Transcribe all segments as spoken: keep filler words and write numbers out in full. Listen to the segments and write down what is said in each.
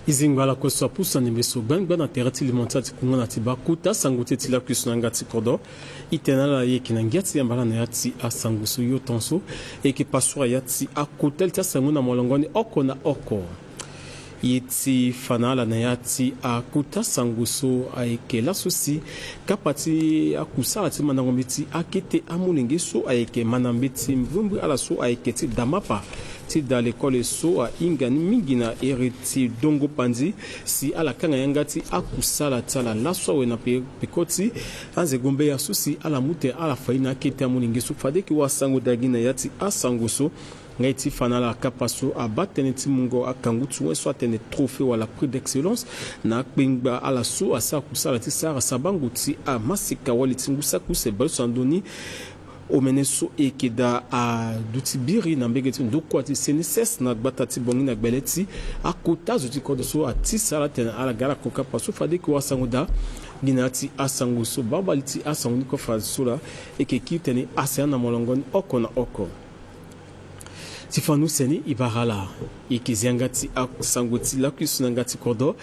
E zi ngba lakue so apusu na ndembe so gbangba na tere ti limo ti ati kungana ti baa kota sango ti e ti lakui so na yanga ti kodro. E tene na ala e yeke na ngia ti yamba ala na ya ti asango so yo tongaso. E yeke pasura ya ti akota li ti asango na molongo ni oko na oko. Ye ti fa na ala na ya ti akota sango so ayeke laso si kapa ti akusala ti mandango mbeti akete amolenge so ayeke manda mbeti mbrimbri ala so ayeke ti damapa ti da lekole so ahinga ni mingi na iri ti dongo panzi si ala kanga yanga ti akusala ti ala laso awe na pe-, peko ti anze gombeya so si ala mu tene ala fa ye na akete amolenge so. Fade e yeke wara sango daa gi na ya ti asango so. Ngai ti fa na ala kapa so abaa tënë ti mungo akangu ti wen so atene trophée wala prix d'excellence na akpengba ala so asara kusala ti sara sabango ti amaseka wali ti ngu saki use bale so na ndoni. Omene so e yeke daa aduti biri na mbege ti ndokua ti C N S S na gbata ti Bangui na gbele ti akota zo ti kodro so atisa ala tene ala ga ala ko kapa so. Fade e yeke wara sango daa gi na ya ti asango so. Baa bale ti asango ni kue fadeso laa e yeke kiri tene e asi na molongo ni oko na oko. Ti fani use ni e bara ala. E yeke zi yanga ti asango ti lakui so na yanga ti kodro.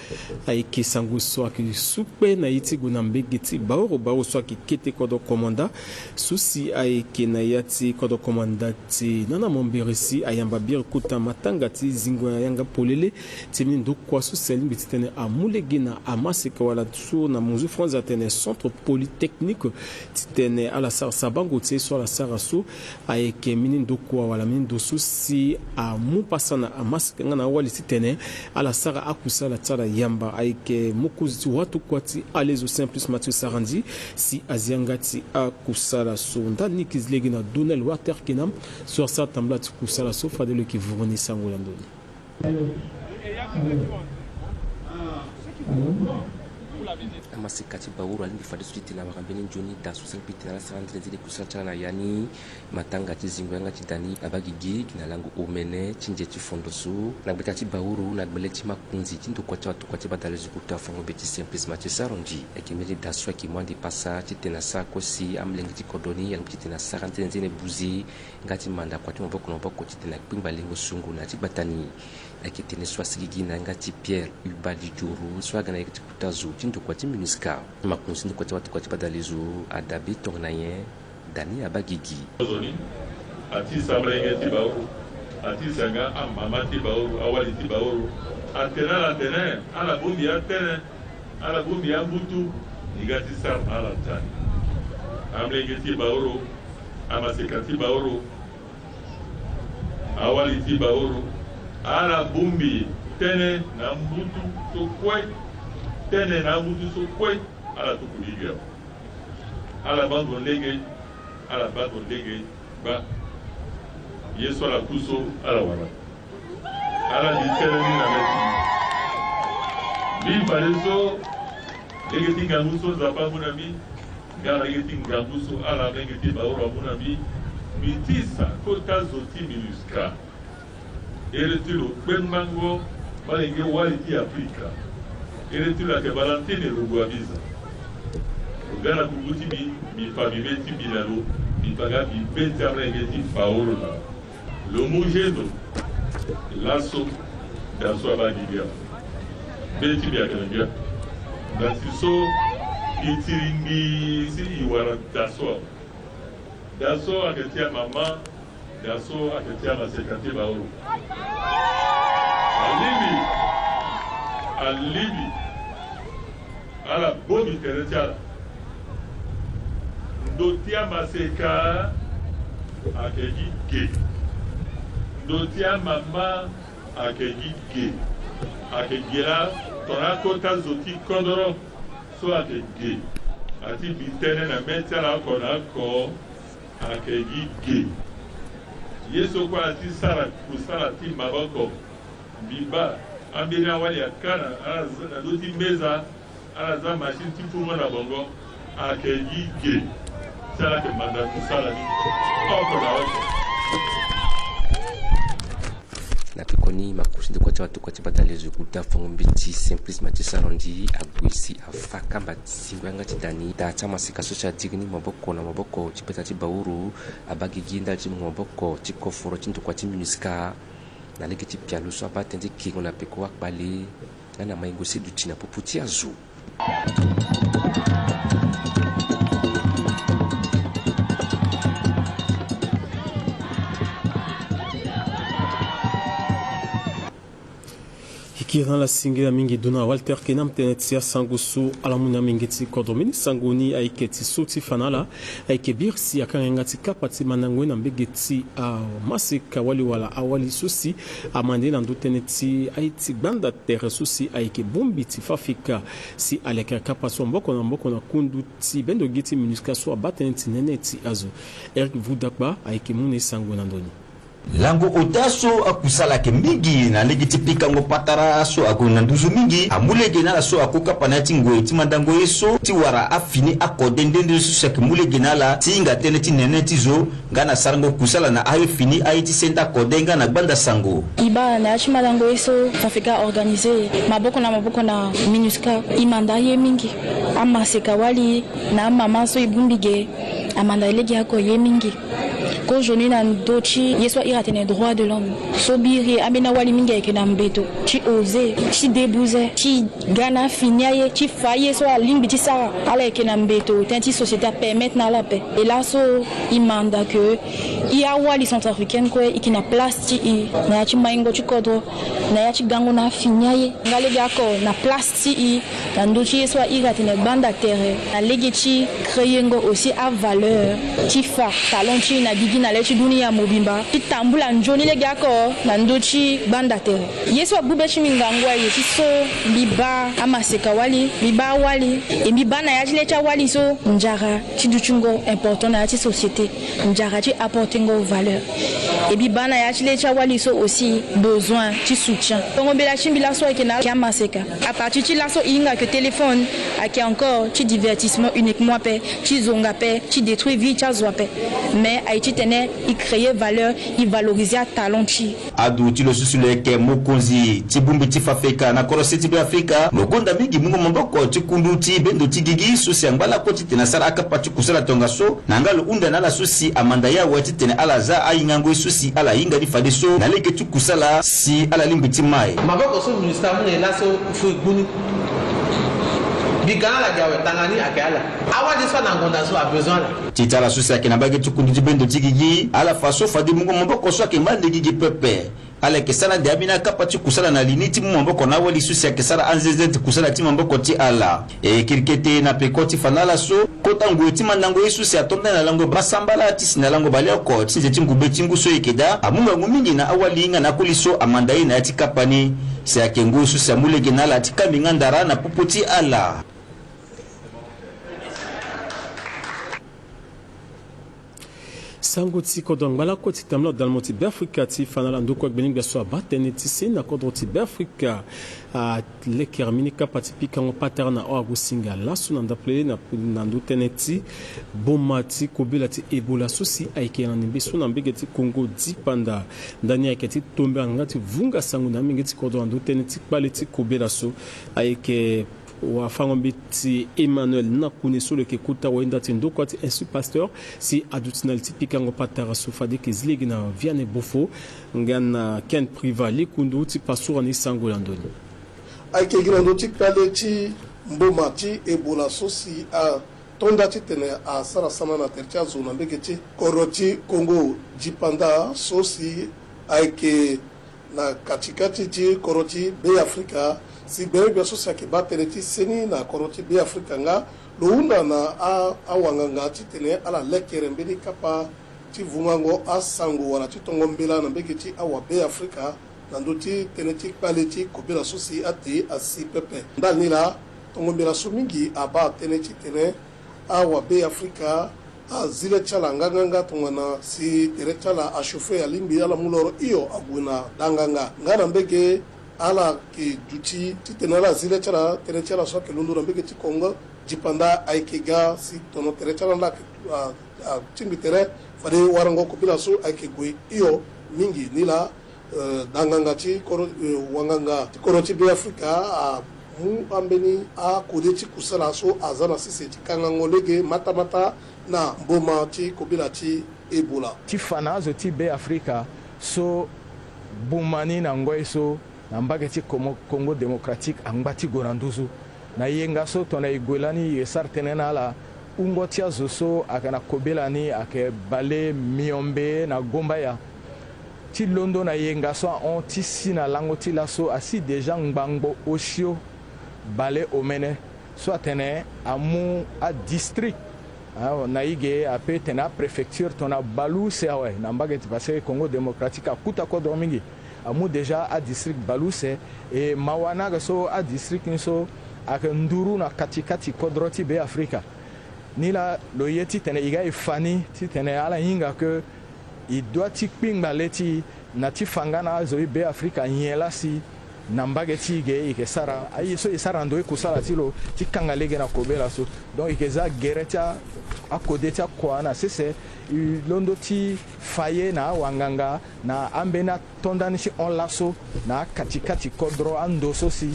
Ayeke sango so ayeke su kpe na ye ti gue na mbege ti Baoro. Baoro so ayeke kete kodro komanda so si ayeke na ya ti kodro komanda ti Nana Mambere si ayamba biri kota matanga ti zingo na yanga polele ti mbeni ndokua so si alingbi titene amu lege na amaseka wala so na monzu France atene centre polytechnique titene ala sara sabango ti ye so ala sara so. Ayeke mbeni ndokua wala mbeni ndo so si amu pasa na amaseka nga na awali titene ala sara akusala ti ala yamba. Ayeke mokonzi ti watokua ti alezo Simplice Mathieu Sarandji si azi yanga ti akusala so. Ndani ni e yeke zi lege na Donel Water Kenam so asara tambula ti kusala so fade lo yeke vuru ni sango na ndoni. Amaseka ti Baoro alingbi fadeso titene awara mbeni nzoni daa so si alingbi titene ala sara nzene nzene kusala ti ala na ya ni. Matanga ti zingo yanga ti da ni abaa gigi gi na lango omene ti nze ti fondo so na gbeta ti Baoro na gbele ti makonzi ti ndokua ti watokua ti badalezo kota fango mbeti Simplice Mathieu Sarandji. Ayeke mbeni daa so ayeke mu ande pasa titene asara kue si amolenge ti kodro ni alingbi titene asara nzene nzene buze nga ti manda kua ti maboko na maboko titene akpengba lengo sungu na ya ti gbata ni. Ayeke tënë so asigi gi na yanga ti Pierre Ubali Dioro so aga na yeke ti kota zo ti ndokua ti MINUSCA. Makonzi ti ndokua ti watokua ti badalezo adabe tongana nyen? Da ni abaa gigi. Zo ni atisa amolenge ti Baoro, atisa nga amama ti Baoro, awali ti Baoro. Atene ala tene ala bongbi atene, ala bongbi ambutu. E ga ti sara na ala tani. Amolenge ti Baoro, amaseka ti Baoro, awali ti Baoro, ala bongbi tënë na ambutu so kue. Tënë na ambutu so kue ala tuku lege awe. Ala baa ndo lege, ala baa ndo lege. Baa ye so ala ku so ala wara. Ala di tënë ni na mê ti mbi. Mbi fadeso, lege ti ngangu so Nzapa amu na mbi nga na lege ti ngangu so ala amolenge ti Baoro amu na mbi, mbi tisa kota zo ti MINUSCA. Ere ti lo kpengbango malenge wali ti Afrika. Ere ti lo ayeke Valentine Rugwabiza. Lo ga na kuku ti mbi, mbi fa mbi mê ti mbi na lo, mbi fa nga mbi mê ti amolenge ti Baoro na lo. Lo mu geno laso. Da so abaa gigi awe. Mê ti mbi ayeke na ngia. Da si so e tiri ngbii si e wara da so awe. Da so ayeke ti amama. Da so ayeke ti amaseka ti Baoro. Alingbi, alingbi ala bongbi tere ti ala. Ndo ti amaseka ayeke gi ge. Ndo ti amama ayeke gi ge. Ayeke ge laa tongana akota zo ti kodoro so ayeke ge. Ati bi tënë na mê ti ala oko na oko. Ayeke gi ge. Ye so kue ala ti sara kusala ti maboko. Mbi baa ambeni awali akana ala za na ndö ti meza, ala za machine ti fungo na bongo. Ayeke gi ge. Si ala yeke manda kusala ni oko na oko. Na pekoni, makonzi ti ndokua ti awatokua ti badalezo kota fango mbeti Simplice Mathieu Sarandji ague si afa kamba ti zingo yanga ti da ni. Da ti amaseka so si adiri ni maboko na maboko ti gbata ti Baoro abaa gigi ndali ti mungo maboko ti koforo ti ndokua ti MINUSCA. Na lege ti pialo so abaa tënë ti kengo na peko akpale. Nga na maingo se duti na popo ti azo. E kiri na ala singila mingi dona Walter Kenam tënë ti asango so ala mu na mingi ti kodro. Mbeni sango ni ayeke ti so ti fa na ala, ayeke biri si akanga yanga ti kapa ti mandango ye na mbege ti amaseka wali wala awali so si amanda ye na ndö tënë ti aye ti gbanda tere so si ayeke bongbi ti Fafeka si alekere kapa so maboko na maboko na kundu ti bendo gi ti MINUSCA so abaa tënë ti nene ti azo. Eric Voudakpa ayeke mu na e sango na ndö ni. Lango ota so akusala ayeke mingi na lege ti pikango patara so ague na nduzu mingi, amu lege na ala so akokapa na ya ti ngoi ti mandango ye so ti wara afini akode nde nde so si ayeke mu lege na ala ti hinga tënë ti nene ti zo, nga na sarango kusala na aye fini aye ti senda kode nga na gbanda sango. E baa na ya ti mandango ye so Fafeka organisé maboko na maboko na MINUSCA, e manda aye mingi. Amaseka wali na amama so e bongbi ge, amanda lege oko ye mingi. Kozoni na ndö ti ye so a iri atene droit de l'homme. So biri ambeni awali mingi ayeke na mbeto ti oser, ti débuter, ti ga na afini aye, ti fa aye so alingbi ti sara. Ala yeke na mbeto tënë ti société apermettre na ala ape. E laso e manda ke e awali centrafricaine kue e yeke na place ti e na ya ti maingo ti kodro, na ya ti gango na afini aye. Nga lege oko na place ti e na ndö ti ye so a iri atene gbanda tere, na lege ti créengo aussi avaleur ti fa talent ti e na gigi na le ti dunia mobimba ti tambula nzoni lege oko na ndö ti gbanda tere. Ye so agbu be ti mbi ngangu aye ti so mbi baa amaseka wali, mbi baa awali, e mbi baa na ya ti le ti awali so nzara ti dutingo important na ya ti société. Nzara ti apportengo valeur. E mbi baa na ya ti le ti awali so aussi besoin ti soutien. Tongo mbela ti mbi laso ayeke na amaseka. À partir ti laso e hinga ke téléphone ayeke encore ti divertissement uniquement ape, ti zonga ape, ti détruire vie ti azo ape. Mais aye titene e créer valeur, e valoriser atalent ti e. Adu ti lo susu lo yeke mokonzi ti bongbi ti Fafeka na kodro se ti Beafrika, lo gonda mingi mungo maboko ti kundu ti bendo ti gigi so si angba lakue titene asara akapa ti kusala tongaso, na nga lo hunda na ala so si amanda ye awe titene ala za ahingango ye so si ala hinga ni fadeso na lege ti kusala si ala lingbi ti mai. Maboko so ministre amu na e laso fo e gbu ni. Mbi ga na ala gi awe tanga ni ayeke ala. Awali so ana ngonda so abezoin ala. Ti ti ala so si ayeke na mbage ti kundu ti bendo ti gigi, ala fa so fade mungo maboko so ayeke mande gigi pepe. Ala yeke sara ande ambeni akapa ti kusala na li ni ti mu maboko na awali so si ayeke sara anzenze ti kusala ti maboko ti ala. E kiri kete na peko ti fa na ala so kota ngoi ti mandango ye so si ato ndani na lango basambala ti si na lango baleoko ti nze ti ngube ti ngu so e yeke daa amu ngangu mingi na awali nga na akoli so amanda ye na ya ti kapa ni. Si ayeke ngoi so si amu lege na ala ti kambi nga ndara na popo ti ala. Sango ti kodro angba lakue ti tambula dalamo ti Beafrika ti fa na ala ndokua gbenigbia so abaa tënë ti seni na kodro ti Beafrika. Alekere mbeni kapa ti pikango patara na awagosinga laso na ndapele na, na ndö tënë ti boma ti kobela ti Ebola so si ayeke na ndembe so na mbege ti Congo dipanda. Ndani ayeke ti tombela nga ti vunga sango na amenge ti kodro na ndö tënë ti kpale ti kobela so ayeke wafango-mbeti Emmanuel Nakune so lo yeke kota wayenda ti ndokua ti Institut Pasteur si aduti na li ti pikango patara so fade e yeke zi lege na Vianney Bofo nga na Ken Privat Likundu ti pasura ni sango na ndö ni. Ayeke gi na ndö ti kpale ti mboma ti Ebola so si atonda titene asara sama na tere ti azo na mbege ti kodro ti Congo dipanda so si ayeke na katikati ti kodro ti Beafrika, si gbelegbia so si ayeke baa tënë ti seni na kodro ti Beafrika nga, lo hunda na a, awanganga titene ala lekere mbeni kapa ti vungango asango wala ti tongo mbela na mbege ti awabeafrika na ndö ti tënë ti kpale ti kobela so si ate asi pepe. Ndali ni laa, tongo mbela so mingi abaa tënë titene awabeafrika azi le ti ala nganganga tongana si tere ti ala achauffer alingbi ala mu loro hio ague na danganga. Nga na mbege ala yeke duti titene ala zi le ti ala, tënë ti ala so ayeke londo na mbege ti Congo dipanda ayeke ga si tono tere ti ala nda ayeke, a, atingbi tere fade warango kobela so ayeke gue hio mingi ni laa. Eh, danganga ti kodro, eh, wanganga ti kodro ti Beafrika amu ambeni akode ti kusala so aza na sese ti kangango lege matamata na mboma ti kobela ti Ebola. Ti fa na azo ti Beafrika so boma ni na ngoi so Na mbage ti Komo-, Congo Démocratique angba ti gue na nduzu. Na yenga so tongana e gue lani e sara tënë na ala, wungo ti azo so ayeke na kobela ni ayeke bale miombe na gombaya. Ti londo na yenga so ahon ti si na lango ti laso asi déjà ngbangbo osio bale omene so atene amu adistrict, ah, na e ge ape tene apréfecture tongana bale use awe na mbage ti, parce que Congo Démocratique akuta kodro mingi. Amu déjà adistrict bale use, e mawa ni ayeke so adistrict ni so ayeke nduru na kati kati kodro ti Be Afrika. Ni laa lo ye titene e ga e fa ni titene ala hinga ke e dua ti kpingba le ti e na ti fa nga na azo ti Be Afrika nyen laa si na mbage ti e ge e yeke sara aye so e sara na ndo ti kusala ti lo ti kanga lege na kobela so. Donc e yeke za gere ti a-, akode ti akua na sese. E londo ti fa ye na awanganga na ambeni ato ndani ti hon laso na akati kati kodro ando so si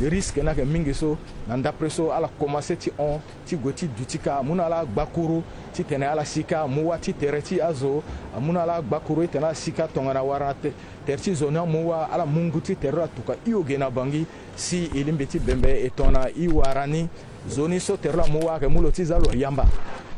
risque ni ayeke mingi so. Na ndapre so ala komanse ti hon ti gue ti duti kâ, amu na ala agbakuru titene ala si kâ, amu wâ ti tere ti azo, amu na ala agbakuru titene ala si kâ tongana wara na te-, tere ti zo ni amu wâ, ala mu ngu ti tere lo atuka hio ge na Bangui. Si e lingbi ti bembe e tongana e wara ni, zo ni so tere lo amu wâ ayeke mu lo ti za lo yamba.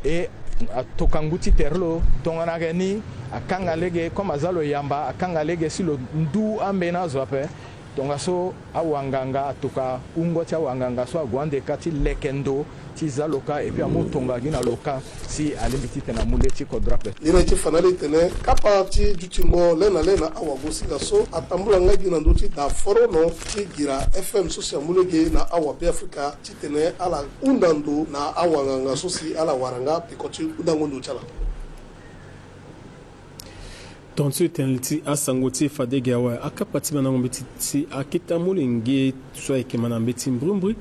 E atoka ngu ti tere lo tongana ayeke ni, akanga lege, comme aza lo yamba, akanga lege si lo ndu ambeni azo ape. Tongaso awanganga atoka wungo ti awanganga so ague ande kâ ti leke ndo ti za lo kâ, et puis amu tonga gi na lo kâ si alingbi titene amu le ti kodro ape. Nilaa e ti fa na ala e tene kapa ti dutingo le na le na awagosila so atambula nga gi na ndö ti da forono ti Gira F M so si amu lege na awa Be Afrika titene ala hunda ndo na awanganga so si ala wara nga peko ti hundango ndo ti ala. Tongaso e tene li ti asango ti e fade ge awe, akapa ti mandango mbeti ti akete amolenge so ayeke ma na mbeti mbrimbri,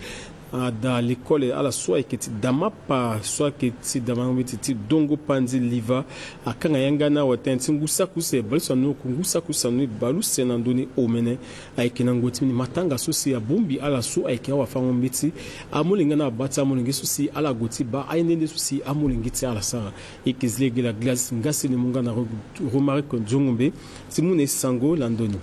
ada lekole ala so ayeke ti Damapa so ayeke ti da mandango mbeti ti Dongo Pandi Liva, akanga yanga ni awe tënë ti ngu saki use bale use na ni oku ngu saki use na ni bale use na ndö ni omene. Ayeke na ngoi ti mbeni matanga so si abongbi ala so ayeke awafango mbeti amolenge na ababa ti amolenge so si ala gue ti baa aye nde nde so si amolenge ti ala sara. E yeke zi lege na Gladys Ngasene mu nga na Ro-, Romaric Nzongombe ti mu na e sango lando ni.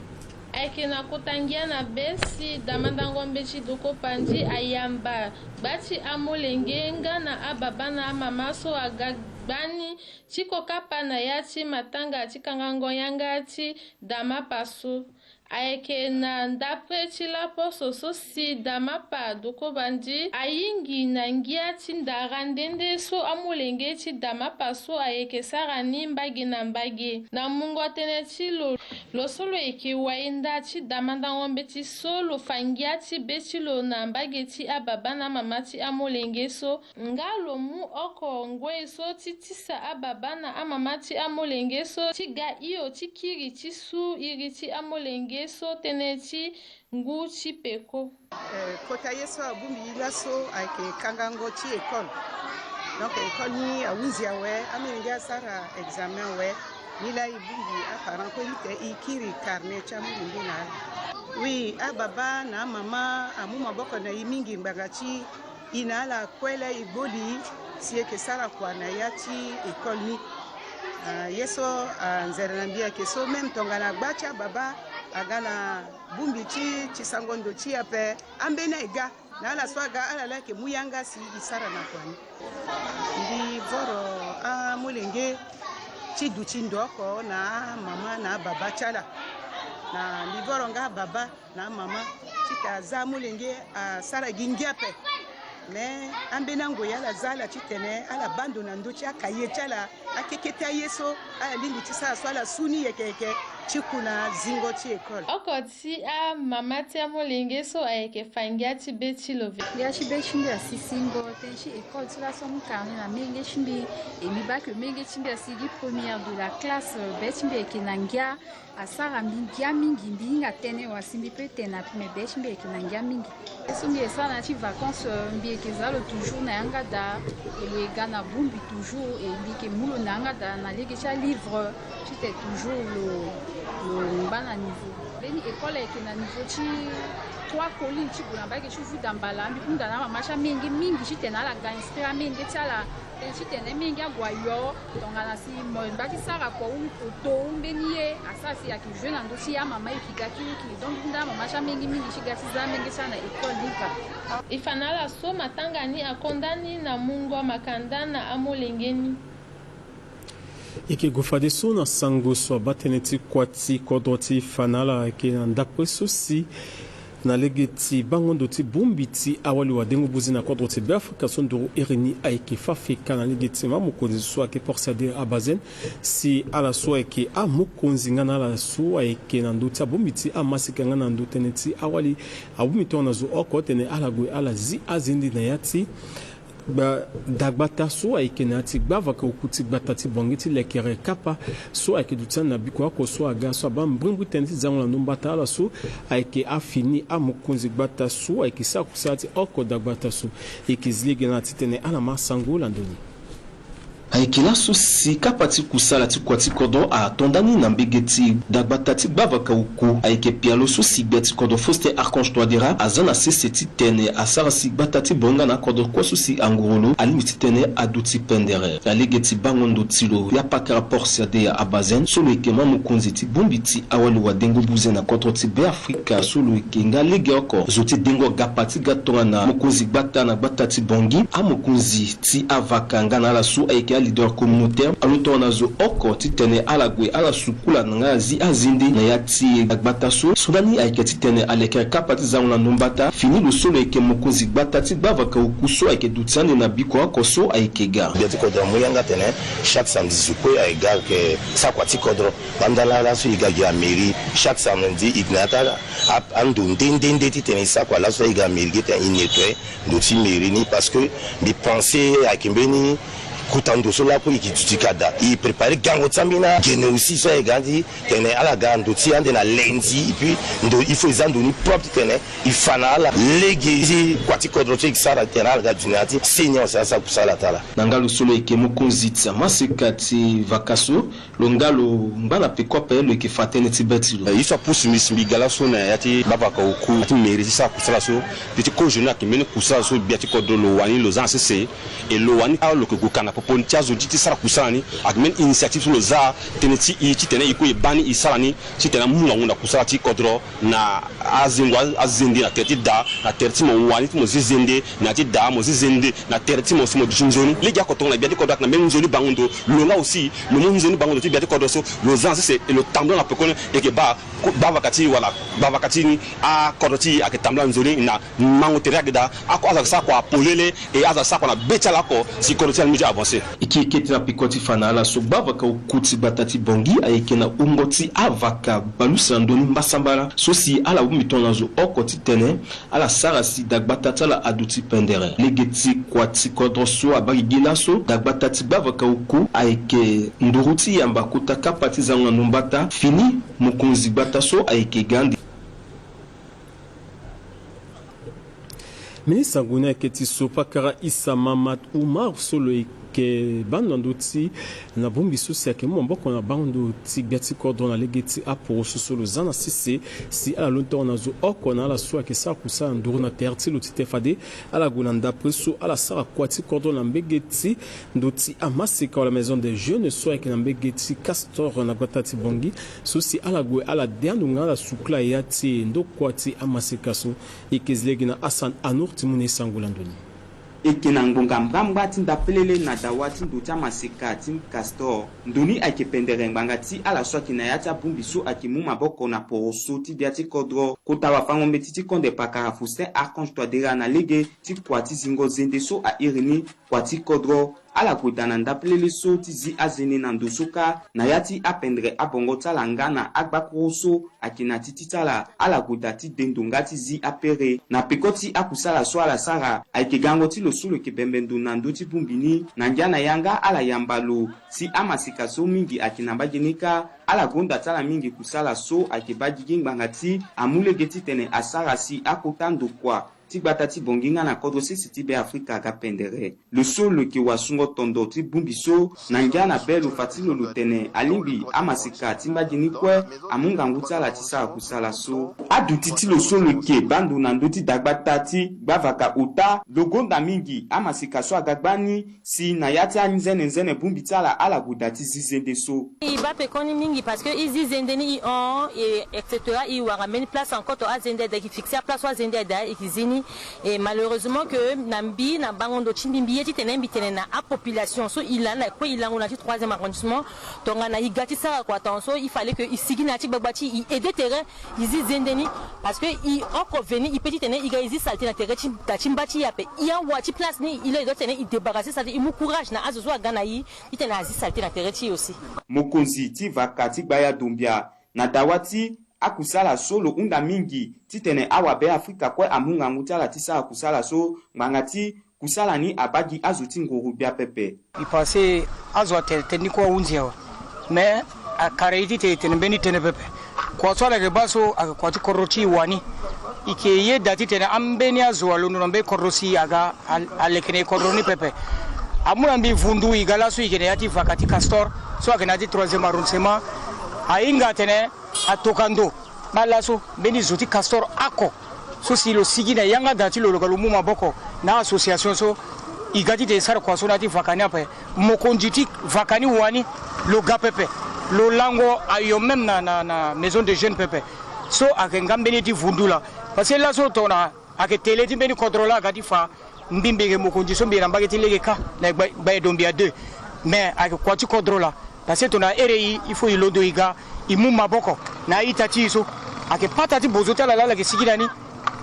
Ayeke na kota ngia na be si da mandango mbeti Dongo Pandi ayamba gba ti amolenge nga na ababa na amama so aga gbani ti kokapa na ya ti matanga ti kangango yanga ti Damapa so. Ayeke na ndapre ti laposo so si Damapa Dongo Pandi ayingi na ngia ti ndara nde nde so amolenge ti Damapa so ayeke sara ni mbage na mbage. Na mungo tënë ti lo, lo so lo yeke wayenda ti da mandango mbeti so lo fa ngia ti be ti lo na mbage ti ababa na amama ti amolenge so. Nga lo mu oko ngoi so ti tisa ababa na amama ti amolenge so ti ga hio ti kiri ti su iri ti amolenge so tënë ti ngu ti peko. Eh, kota ye so abongbi e laso ayeke kangango ti école. Donc école ni ahunzi awe, amolenge asara examen awe. Ni laa e bongbi aparent kue ni te e kiri carnet ti amolenge na ala. Oui, ababa na amama amu maboko na e mingi ngbanga ti e na ala kue laa e gboli si e yeke sara kua na ya ti école ni. Ah, ye so, ah, nzere na mbi ayeke so même tongana gba ti ababa aga na bongbi ti, ti sango ndo ti e ape, ambeni aye ga na ala so aga, ala laa ayeke mu yanga si e sara na kua ni. Mbi voro amolenge ti duti ndo oko na amama na ababa ti ala. Na mbi voro nga ababa na amama ti ta za amolenge asara gi ngia ape. Mais ambeni angoi ala za ala titene ala baa ndo na ndö ti akaye ti ala, akeke ti aye so ala lingbi ti sara so ala su ni yeke yeke ti ku na zingo ti école. Oko ti amama ti amolenge so ayeke fa ngia ti be ti lo ve. Ngia ti be ti mbi asi singo tënë ti école ti laso amu carnet na menge ti mbi. E mbi baa ke menge ti mbi asigi première de la classe, be ti mbi ayeke na ngia. Asara mbi ngia mingi, mbi hinga tënë wa si mbi peut tene ape, me be ti mbi ayeke na ngia mingi. Ye so mbi yeke sara na ya ti vacances, euh, mbi yeke za lo toujours na yanga daa, e lo yeke ga na bongbi toujours, e mbi yeke mu lo na yanga daa na lege ti alivre, titene toujours lo, Lo ngba na niveau. Mbeni école ayeke na niveau ti trois collines ti gue na mbage ti Vuda Mbala, mbi hunda na amama ti amenge mingi titene ala ga inscrit amenge ti ala. Tene titene menge ague ayo tongana si mo ngba ti sara kua ou oto ou mbeni ye asara si ayeke jeu na ndö ti amama e yeke ga kirikiri. Donc hunda amama ti amenge mingi ti ga ti za amenge ti ala na école livre. E fa na ala so matanga ni akonda ni na mungo makanda na amolenge ni. E yeke gue fadeso na sango so abaa tënë ti kua ti kodro ti fa na ala ayeke na ndapre so si na lege ti bango ndo ti bongbi ti awali wadengo buze na kodro ti Beafrika so nduru iri ni ayeke fâ feka na lege ti ma mokonzi so ayeke Porcia de Abazen, si ala so ayeke amokonzi nga na ala so ayeke na ndö ti abongbi ti amaseka nga na ndö tënë ti awali abongbi tongana zo oko tene ala gue ala zi azende na ya ti gba dagbata so ayeke na ya ti gbavaka oku ti gbata ti Bangui ti lekere kapa so ayeke duti ande na biko oko so aga so abaa mbrimbri tënë ti zango na ndo mbata ala so ayeke afini amokonzi gbata so ayeke sara kusala ti oko dagbata so. E yeke zi lege na ala titene ala ma sango lando ni. Ayeke laso si kapa ti kusala ti kua ti kodro ato nda ni na mbege ti dagbata ti gbavaka oku ayeke pialo so si gbia ti kodro Faustin Archange Touadéra aza na sese ti tene asara si gbata ti Bangui nga na akodro kue so si anguru lo alingbi titene aduti pendere. Na lege ti bango ndo ti lo, ya pakara Porcia de Abazen so lo yeke ma mokonzi ti bongbi ti awali wadengo buze na kodro ti Beafrika so lo yeke nga lege oko zo ti dengo gapa ti ga tongana mokonzi gbata na gbata ti Bangui, amokonzi ti avaka nga na ala so ayeke aleader communautaire alondo tongana zo oko titene ala gue ala sukula nga zi azende na ya ti gbata so. So ndani ayeke titene alekere kapa ti zango na ndo mbata fini lo so lo yeke mokonzi gbata ti gbavaka oku so ayeke duti ande na biko oko so ayeke ga. Gbia ti kodro amu yanga tene chaque samedi zo kue ayeke ga ayeke sara kua ti kodro. Banda laa laso e ga gi amairie chaque samedi e na ya ti a- ando nde nde nde titene e sara kua laso e ga amairie ge tene e nettoyer ndo ti mairie ni parce que mbi pense ayeke mbeni kota ndo so lakue e yeke duti ka daa. E préparer gango ti ambeni agene aussi so ayeke ga ande titene ala ga ndo ti ande na lundi et puis ndo il faut e za ndo ni propre titene e fa na ala lege ti kua ti kodro so e yeke sara titene ala ga dunia ti seigneur si asara kusala ti ala. Na nga lo so lo yeke mokonzi ti amaseka ti vaka so, lo nga lo ngba na peko ape lo yeke fa tënë ti be ti lo. Eh, ye so apusu mbi si mbi ga laso na ya ti gbavaka oku ti mairie ti sara kusala so. Mbi ti kozo ni ayeke mbeni kusala so gbia ti kodro lo wani lo za na sese. E lo wani alo lo yeke gue ka na popo ni ti azo ti ti sara kusala ni. Ayeke mbeni initiative so lo za tënë ti e titene e kue e baa ni e sara ni titene amu ngangu na kusala ti kodro. Na azingo a- azende na tere ti da, na tere ti mo wani ti mo zi zende, na ya ti da mo zi zende, na tere ti mo si mo duti nzoni. Lege oko tongana gbia ti kodro ayeke na mbeni nzoni bango ndo, lo nga aussi lo mu nzoni bango ndo ti gbia ti kodro so, lo za na sese e lo tambula na pekoni e yeke baa ko- gbavaka ti e wala gbavaka ti ni akodro ti e ayeke tambula nzoni na mango tere ayeke daa. Ako azo ayeke sara kua polele. E azo asara kua na be ti ala oko si kodro ti ala ni ti avancer. E yeke kete na peko ti fa na ala so gbavaka oku ti gbata ti Bangui ayeke na wungo ti avaka bale use na ndoni mbasambala so si ala bongbi tongana zo oko titene ala sara si dagbata ti ala aduti pendere. Lege ti kua ti kodro so abaa gigi laso dagbata ti gbavaka oku ayeke nduru ti yamba kota kapa ti zango na ndo mbata fini mokonzi gbata so ayeke ga ande. Ministre ague ni ayeke ti so pakara Issa Mahamat Oumar so lo yeke baa ndo na ndö ti na bongbi so si ayeke mu maboko na baa ndo ti gbia ti kodro na lege ti aporoso so lo za na sese si ala londo tongana zo oko na ala so ayeke sara kusala nduru na tere ti lo titene fade ala gue na ndapre so ala sara kua ti kodro na mbege ti ndo ti amaseka wala maison des jeunes so ayeke na mbege ti Castor na gbata ti Bangui. So si ala gue ala de ando nga ala sukula ya ti ndokua ti amaseka so. E yeke zi lege na Hassan Anour ti mu na e sango lando ni. E yeke na ngbonga mbrambra ti ndapelele na dawa ti ndo ti amaseka ti Castor. Ndo ni ayeke pendere ngbanga ti ala so ayeke na ya ti abongbi so ayeke mu maboko na poroso ti gbia ti kodro. Kota wafango-mbeti ti konde pakara Faustin Archange Touadéra na lege ti kua ti zingo zende so a iri ni kua ti kodro. Ala gue daa na ndapelele so ti zi azende na ndo so kâ na ya ti apendere abongo ti ala nga na agbakuru so ayeke na ti ti ti ala. Ala gue daa ti de ndo nga ti zi apere na peko ti akusala so ala sara. Ayeke gango ti lo so lo yeke bembe ndo na ndö ti bongbi ni. Na ngia na yanga ala yamba lo si amaseka so mingi ayeke na mbage ni kâ ala gonda ti ala mingi kusala so ayeke baa gigi ngbanga ti amu lege titene asara si akota ndokua ti gbata ti Bangui nga na kodro sese ti Beafrika aga pendere. Lo so lo yeke wasungo tondo ti bongbi so na ngia na be lo fa ti lo lo tene alingbi amaseka ti mbage ni kue amu ngangu ti ala ti sara kusala so. Aduti ti lo so lo yeke baa ndo na ndö ti dagbata ti gbavaka ota, lo gonda mingi amaseka so aga gbani si na ya ti anzene nzene bongbi ti ala ala gue daa ti zi zende so. E baa pekoni mingi parce que e zi zende ni e hon e, et cetera, e wara mbeni place encore to azende ayeke fixer aplace so azende ayeke zi ni. Et malheureusement que na mbi na bango ndo ti mbi mbi ye titene mbi tene na apopulation so e lani na kue e lango na ti troisième arrondissement. Tongana e ga ti sara kua tongaso il fallait que e sigi na ya ti gbagba ti e, e aider tere e zi zende ni. Parce que e oko veni e peut titene e ga e zi saleté na tere ti da ti mba ti e ape. E awa ti place ni e le e doit titene e débarrasser saleté, e mu courage na azo so aga na e titene azi saleté na tere ti e aussi. Mokonzi ti vaka ti gbaya Dombia na dawa ti akusala so lo hunda mingi titene awabe Afrika kue amu ngangu ti ala ti sara kusala so ngbanga ti kusala ni abaa gi azo ti nguru gbia pepe. E pensé azo atene tënë ni kue ahunzi awe. Mais akara e ti tene e tene mbeni tënë pepe. Kua so ala yeke baa so ayeke kua ti kodro ti e wani. E yeke yeda titene ambeni azo alondo na mbeni kodro si aga al-, aleke na e kodro ni pepe. Amu na mbi vundu e ga laso e yeke na ya ti vaka ti Castor so ayeke na ya ti troisième arrondissement. Ahinga atene atokua ndo baa laso mbeni zo ti Castor oko so si lo sigi na yanga da ti lo lo ga lo mu maboko na association so e ga titene e sara kua so na ya ti vaka ni ape. Mokonzi ti vaka ni wani lo ga pepe. Lo lango ayo même na, na, na maison de jeunes pepe. So ayeke nga mbeni ye ti vundu laa. Parce que laso tongana ayeke tele ti mbeni kodro laa aga ti fa mbi mbi yeke mokonzi so mbi yeke na mbage ti lege kâ na gba, gba e Dombia deux. Mais ayeke kua ti kodro laa. Parce que tongana here e, il faut e londo e ga e mu maboko na a-ita ti e so. Ayeke pata ti bozo ti ala laa ala yeke sigi na ni.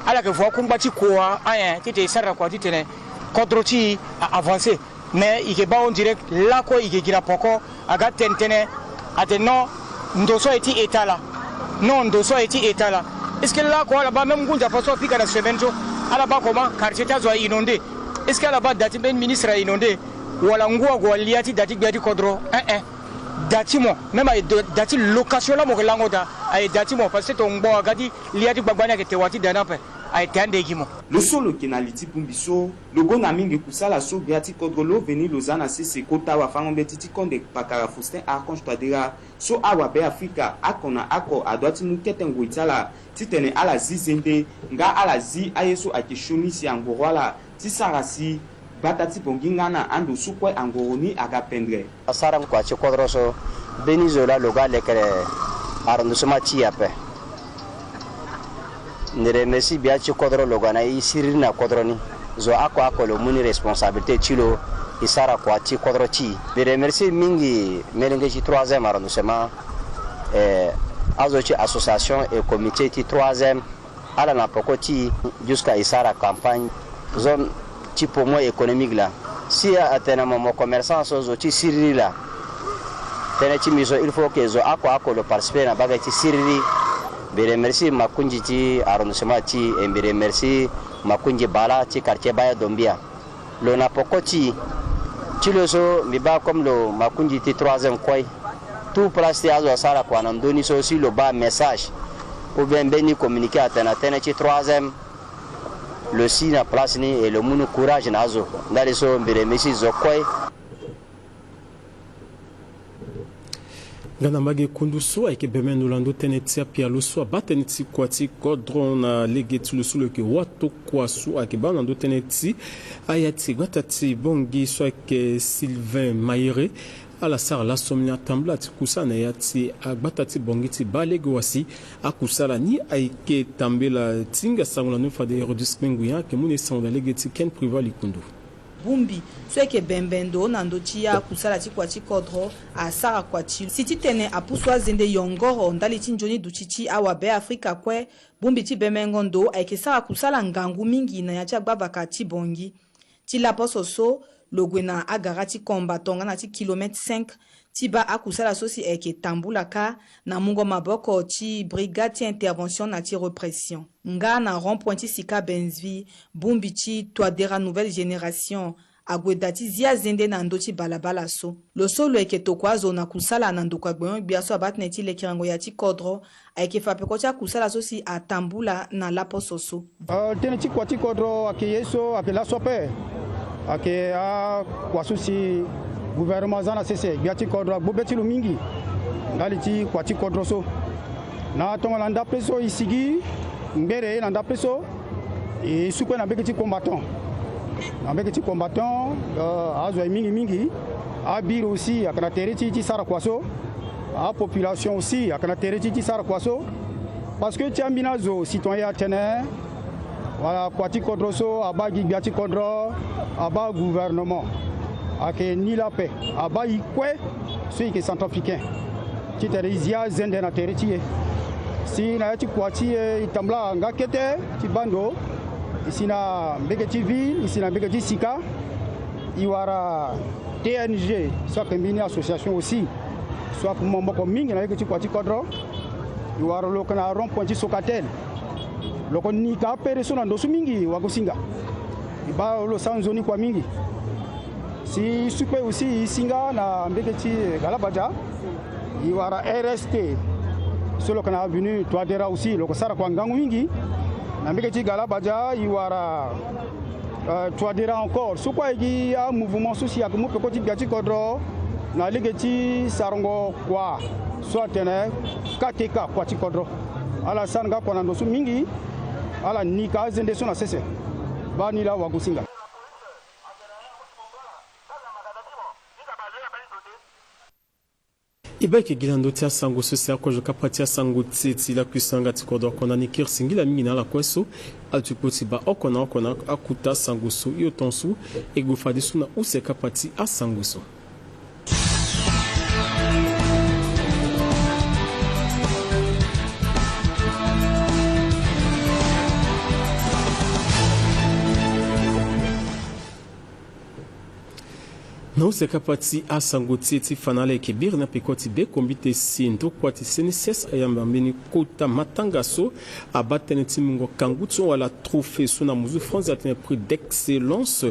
Ala yeke vo akungba ti kua ayen titene e sara na kua titene kodro ti e a-avancer. Mais e yeke baa on direct lakue e yeke gi na poko aga tene tënë atene non, ndo so aye ti État laa. Non, ndo so aye ti État laa. Est-ce que lakue ala baa même ngu nzapa so apika na semaine so ala baa comment quartier ti azo a-inondé? Est-ce que ala baa da ti mbeni ministre a-inondé? Wala ngu ague alia ti da ti gbia ti kodro? Ein ein. Da ti mo même aye da ti location laa mo yeke lango daa aye da ti mo parce que tongana ngbo aga ti lia ti gbagba ni ayeke te wa ti da ni ape. Aye te ande gi mo. Lo so lo yeke na li ti bongbi so lo gonda mingi kusala so gbia ti kodro lo veni lo za na sese kota wafango-mbeti ti konde pakara Faustin Archange Touadéra so awabe Afrika oko na oko adoit ti mu kete ngoi ti ala titene ala zi zende nga ala zi aye so ayeke sioni si angoro ala ti sara si gbata ti Bangui nga na ando so kue angoro ni aga pendere. Asara kua ti kodro so mbeni zo laa lo ga leke arrondissement ti e ape. Mbi remercie gbia ti kodro lo ga na e siriri na kodro ni. Zo oko oko lo mu ni responsabilité ti lo e sara kua ti kodro ti e. Mbi remercie mingi melenge ti troisième arrondissement, eh, azo ti association et comité ti troisième. Ala na poko ti e jusqu'à e sara campagne zone ti poumon économique laa. Si atene mo, mo commerçant so zo ti siriri laa. Tënë ti mbi so il faut que zo oko oko lo participer na mbage ti siriri. Mbi remercie makonzi ti arrondissement ti e, mbi remercie makonzi bala ti quartier Baya Dombia. Lo na poko ti e. Ti lo so mbi baa comme lo makonzi ti troisième kue. Tout place ti azo asara kua na ndö ni so si lo baa message ou bien mbeni communiqué atene na tënë ti troisième, lo si na place ni et lo mu ni courage na azo. Ndali so mbi remercie zo kue. Nga na mbage kundu so ayeke bembe ndo na ndö tënë ti apialo so abaa tënë ti kua ti kodro na lege ti lo so lo yeke watokua so ayeke baa na ndö tënë ti aya ti gbata ti Bangui so ayeke Sylvain Mayere. Ala sara laso ni atambula ti kusala na ya ti agbata ti Bangui ti baa lege wa si akusala ni ayeke tambela ti hinga sango na ndö ni fade Hérodis Kpengui ayeke mu na e sango na lege ti Ken Prival Likundu. Bongbi so ayeke bembe ndo na ndö ti akusala ti kua ti kodro asara kua ti lo si titene apusu azende yongoro ndali ti nzoni duti ti awabe Afrika kue. Bongbi ti bembengo ndo ayeke sara kusala ngangu mingi na ya ti agbavaka ti Bangui. Ti laposo so lo gue na agara ti Komba tongana ti kilomètre cinq ti baa akusala so si ayeke tambula kâ na mungo maboko ti brigade ti intervention na ti répression. Nga na rond-point ti Sika Benzvi, bongbi ti Touadéra Nouvelle Génération ague da ti zi azende na ndö ti balabala so. Lo so lo yeke tokua azo na kusala na ndokua gbenyo-gbia so abaa tënë ti lekerengo ya ti kodro, ayeke fa peko ti akusala so si atambula na laposo so. Euh, tënë ti kua ti kodro ayeke ye so ayeke laso ape. Ayeke akua so si gouvernement aza na sese, gbia ti kodro agbu be ti lo mingi ndali ti kua ti kodro so. Na tongana ndape so e sigi ngbere na ndape so, e su kue na mbege ti combattant. Na mbege ti combattant, euh, azo aye mingi mingi. Abiri aussi ayeke na tere ti e ti sara kua so. Apopulation aussi ayeke na tere ti e ti sara kua so. Parce que ti ambeni azo citoyen atene, wala kua ti kodro so abaa gi gbia ti kodro, abaa gouvernement. Ayeke ni laa ape, abaa e kue so e yeke centrafricain. Titene e zi azende na tere ti e. Si na ya ti kua ti e, e tambula nga kete ti baa ndo, e si na mbege ti ville, e si na mbege ti sika, e wara T N G so ayeke mbeni association aussi so amu maboko mingi na lege ti kua ti kodro. E wara lo yeke na rond point ti Socatel. Lo yeke ni ka apere so na ndo so mingi wagosinga. E baa lo lo sara nzoni kua mingi. Si e su kue aussi e si nga na mbege ti Galabadia, e wara R S T so lo yeke na avenue Touadéra aussi, lo yeke sara kua ngangu mingi. Na mbege ti Galabadia e wara, euh, Touadéra encore. So kue aye gi amouvement so si ayeke mu peko ti gbia ti kodro na lege ti sarango kua so atene K T K, kua ti kodro. Ala sara nga kua na ndo so mingi. Ala ni ka azende so na sese. Baa ni laa wagosinga. E baa eke gi na ndö ti asango so si akozo kapa ti asango ti e ti lakui sanga ti kodro oko na ni kiri singila mingi na ala kue so aduti kpo ti baa oko na oko na akuta asango so hio tongaso e gue fadeso na use kapa ti asango so. Na use kapa ti asango ti e ti fa na ala eke biri na peko ti be kombite si ndokua ti C N C S ayamba mbeni kota matanga so abaa tënë ti mungo kangu ti wala trophée so na muzu franzi atene prix d'excellence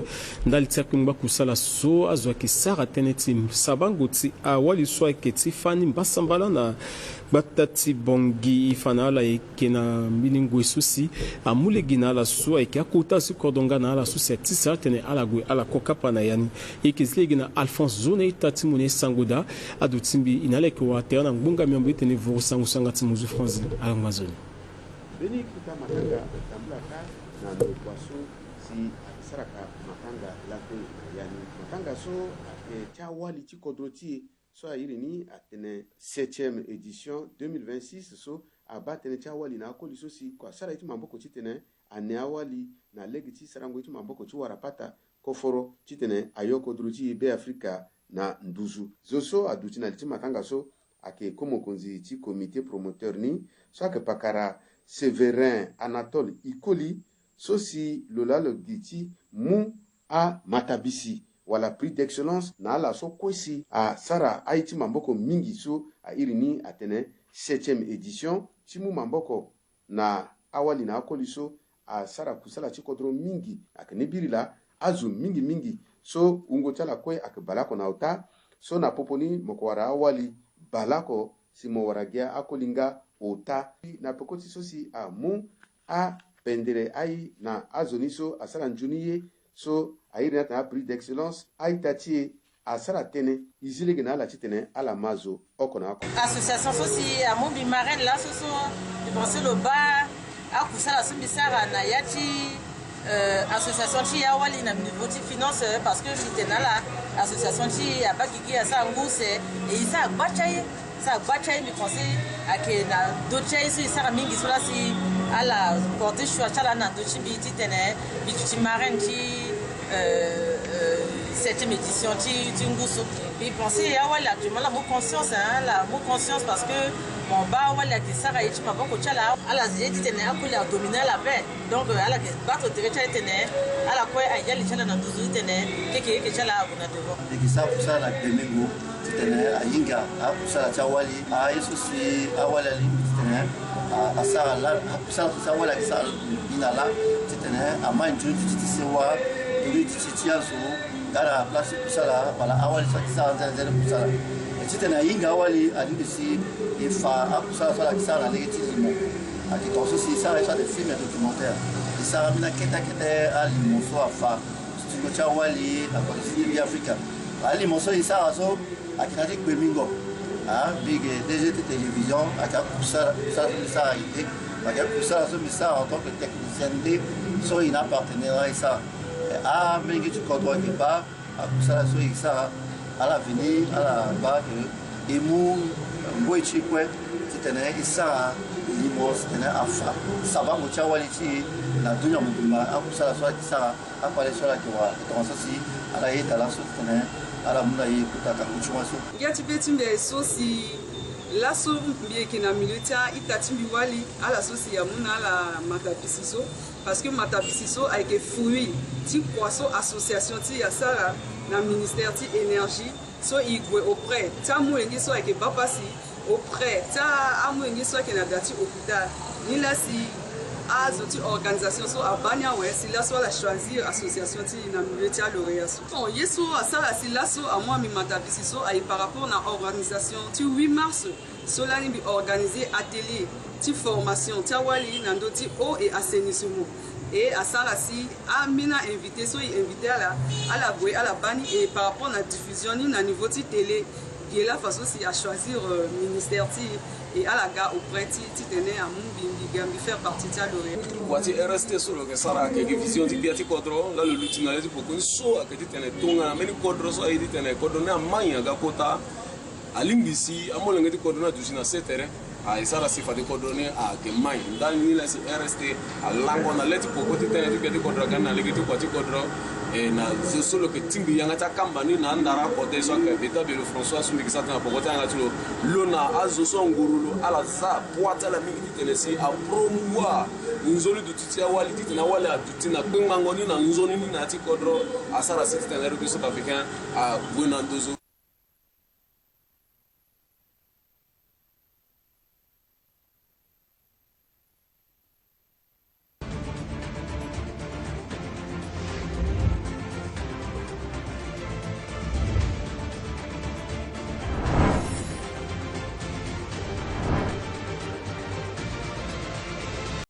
ndali ti akpengba kusala so azo ayeke sara tënë ti sabango ti awali so ayeke ti fani mbasambala na gbata ti Bangui. E fa na ala eke na mbeni ngoi so si amu lege na ala so ayeke akota ti kodro nga na ala so si atisa atene ala gue ala ko kapa na ya ni. E yeke zi lege na Alphonse Zo na ita ti mo na e sango daa. Ado ti mbi e na ala yeke wara tere na ngbonga miombo ti tene voro sango so anga ti muzu franzi. Ala ngba nzoni. Mbeni kota matanga atambula kâ na ndokua so si asaraka matanga lakue na ya ni. Matanga so ayeke ti awali ti kodro ti e so airi ni atene septième édition deux mille vingt-six so abaa tënë ti awali na akoli so si kua sara ye ti maboko titene ane awali na lege ti sarango ye ti maboko ti warapata koforo titene ayo kodro ti e Beafrika na nduzu. Zo so aduti na li ti matanga so ayeke ko mokonzi ti comité promoteur ni so ayeke pakara Sévérin Anatole Ikoli so si lo laa lo gi ti mu amatabisi wala prix d'excellence na ala so kue si asara aye ti maboko mingi so airi ni atene septième édition ti mu maboko na awali na akoli so asara kusala ti kodro mingi. Ayeke ni biri laa azo mingi mingi so wungo ti ala kue ayeke bale oko na ota. So na popo ni mo yeke wara awali bale oko si mo wara gi akoli nga ota. Na peko ti so si amu apendere aye na azo ni so asara nzoni ye so airi ni atene aprix d'excellence, a-ita ti e asara tënë. E zi lege na ala titene ala ma zo oko na oko. Association so si amu mbi marraine laso so, mbi pense lo baa akusala so mbi sara na ya ti, euh, association ti e awali na niveau ti finance, euh, parce que mbi tene na ala association ti e abaa gigi asara ngu use, e e sara gba ti aye. Sara gba ti aye, mbi pense ayeke na ndö ti aye so e sara mingi so laa si ala porte choix ti ala na ndö ti mbi titene mbi duti marraine ti, euh, euh, septième édition ti, ti ngu so. Mbi pense awali actuellement ala mu conscience, hein, ala mu conscience parce que mo baa awali ayeke sara ye ti maboko ti ala. Ala ye titene akoli adomine ala ape. Donc, euh, ala yeke gbato tere ti ala titene ala kue aye ali ti ala na nduzu titene keke yeke ti ala ague na devant. E yeke sara kusala na gbemengo titene ahinga akusala ti awali, aye so si awali alingbi titene a, asara laa, akusala so si awali ayeke sara ni na laa titene amai nzoni duti ti sewa, nzoni duti ti azo, Ala place ti kusala wala awali so ayeke sara nzene nzene kusala. E titene ahinga awali alingbi si e fa akusala so ala yeke sara na lege ti limo. Ayeke tongaso si e sara ye so ate film ya documentaire. E sara ambeni akete akete alimo so afa studio ti awali na koli ti Afrika. Alimo so e sara so ayeke na ya ti kpe mingo. Ah, mbi yeke D G ti télévision, ayeke akusala, kusala so mbi sara ayeke te. Ayeke akusala so mbi sara en tant que technicien nde so e na apartenaire e sara. Eh, amolenge ti kodro ayeke baa akusala so e sara, ala veni ala baa ke e mu ngoi ti e kue titene e sara limo titene afa sabango ti awali ti e na dunia mobimba. Akusala so ayeke sara, akpale so ala yeke wara, e tongaso si ala yeda laso titene ala mu na e kota kangu ti waso. Ngia ti be ti mbi so si laso mbi yeke na milieu ti a-ita ti mbi wali, ala so si amu na ala matabisi so. Parce que matabisi so ayeke fruit ti kua so association ti e asara na ministère ti énergie, so e gue auprès ti amolenge so ayeke baa pasi, auprès ti amolenge so ayeke na da ti hôpital. Nilaa si azo ti organisation so abaa ni awe, si laso ala choisir association ti e na milieu ti alauréat so. Bon, ye so asara si laso amu na mbi matabisi so aye par rapport na organisation ti huit mars. So lani mbi organiser atelier ti formation ti awali na ndö ti eau et assainissement. E asara si ambeni a-invité so e inviter ala, ala gue ala baa ni, e par rapport na diffusion ni na niveau ti télé, ge laa faso si achoisir, euh, ministère ti e, e ala ga auprès ti, titene amu mbi, mbi ga mbi faire partie ti alauréat. Kua ti R S T so lo yeke sara ayeke gi vision ti gbia ti kodro, laa lo luti na le ti poko ni so ayeke titene tongana mbeni kodro so aye titene kodro ni amai aga kota. Alingbi si amolenge ti kodro ni aduti na se tere, a e sara si fade kodro ni ayeke mai. Ndali ni laa si R S T alango na le ti poko ti tënë ti gbia ti kodro aga ni na lege ti kua ti kodro. E na zo so lo yeke tingbi yanga ti akamba ni na andara akode so ayeke Beta Belo François so mbi yeke sara tënë na poko ti yanga ti lo. Lo na azo so anguru lo ala za poids ti ala mingi titene si apromouvoir nzoni duti ti awali titene awali aduti na kpengbango ni na nzoni ni na ya ti kodro. Asara si titene République Centrafricaine ague na ndo zo.